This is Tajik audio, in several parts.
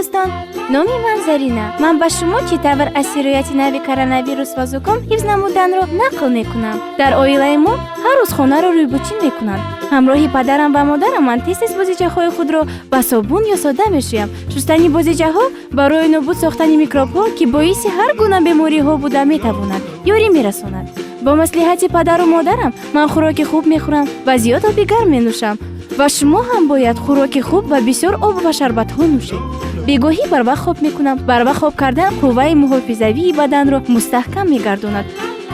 Дӯстон, номи ман Зарина. Ман ба шумо чӣ тавр аз сирояти нави коронавирус ва зуком ҳифз намуданро нақл мекунам. Дар оилаи мо ҳар рӯз хонаро рӯйбучин мекунанд. Ҳамроҳи падарам ва модарам ман тез-тез бозичаҳои худро ба собун ё сода мешӯям. Шустани бозичаҳо барои нобуд сохтани микробҳо, ки боиси ҳар гуна бемориҳо буда метавонад, ёрӣ мерасонад. Бо маслиҳати падару модарам ман хӯроки хуб мехӯрам ва зиёд оби гарм менӯшам. Ва шумо ҳам бояд хӯроки хуб ва бисёр об ва шарбатҳо нӯшед. Бегоҳӣ барвақт хоб мекунам. Барвақт хоб кардан қувваи муҳофизавии баданро мустаҳкам мегардонад.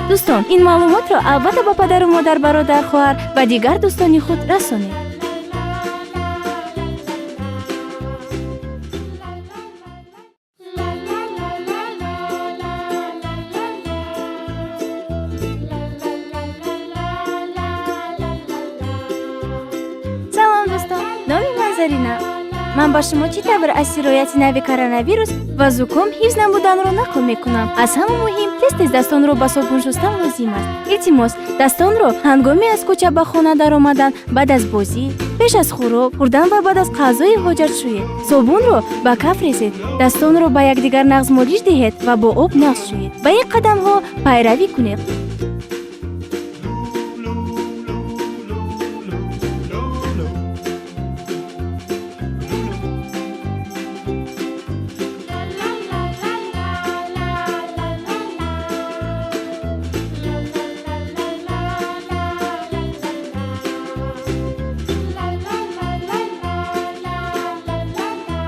Дӯстон, ин маълумотро албатта ба падару модар, бародар, хоҳар ва дигар дӯстони худ расонед. Салом, дӯстон, номи ман Зарина. Ман ба шумо чӣ тавр аз сирояти нави коронавирус ва зуком ҳифз намуданро нақл мекунам. Аз ҳама муҳим, тез-тез дастонро ба собун шустан лозим аст. Илтимос, дастонро ҳангоми аз кӯча ба хона даромадан, баъд аз бозӣ, пеш аз хӯрок хӯрдан ва баъд аз қазои ҳоҷат шӯед. Собунро ба каф резед, дастонро ба якдигар нағз молиш диҳед ва бо об нағз шӯед. Ба ин қадамҳо пайравӣ кунед.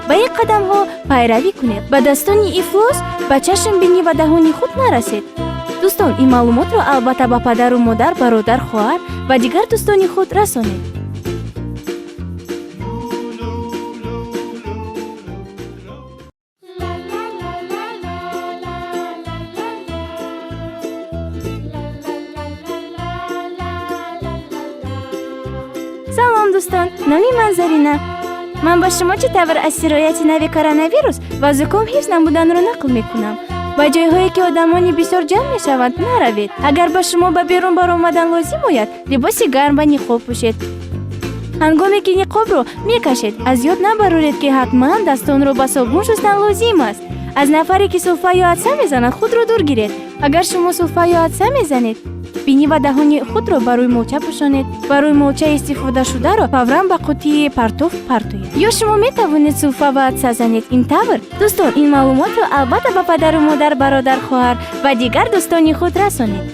Ба ин қадамҳо пайравӣ кунед. Ба дастони ифлос ба чашм, бинӣ ва даҳони худ нарасед. Дӯстон, ин маълумотро албатта ба падару модар, бародар, хоҳар ва дигар дӯстони худ расонед. Салом, дӯстон, номи ман Зарина. Ман ба шумо чӣ тавр аз сирояти нави коронавирус ва зуком ҳифз намуданро нақл мекунам. Ба ҷойҳое, ки одамони бисёр ҷамъ мешаванд, наравед. Агар ба шумо ба берун баромадан лозим ояд, либоси гарм ва ниқоб пӯшед. Ҳангоме ки ниқобро мекашед, аз ёд набароред, ки ҳатман дастонро ба собун шустан лозим аст. Аз нафаре, ки сулфа ё атса мезанад, худро дур гиред. Агар шумо сулфа ё атса мезанед, бинӣ ва даҳони худро ба рӯймолча пӯшонед ва рӯймолчаи истифодашударо фавран ба қуттии партов партоед. Ё шумо метавонед сулфа ва атса занед ин тавр. Дӯстон, ин маълумотро албатта ба падару модар, бародар, хоҳар ва дигар дӯстони худ расонед.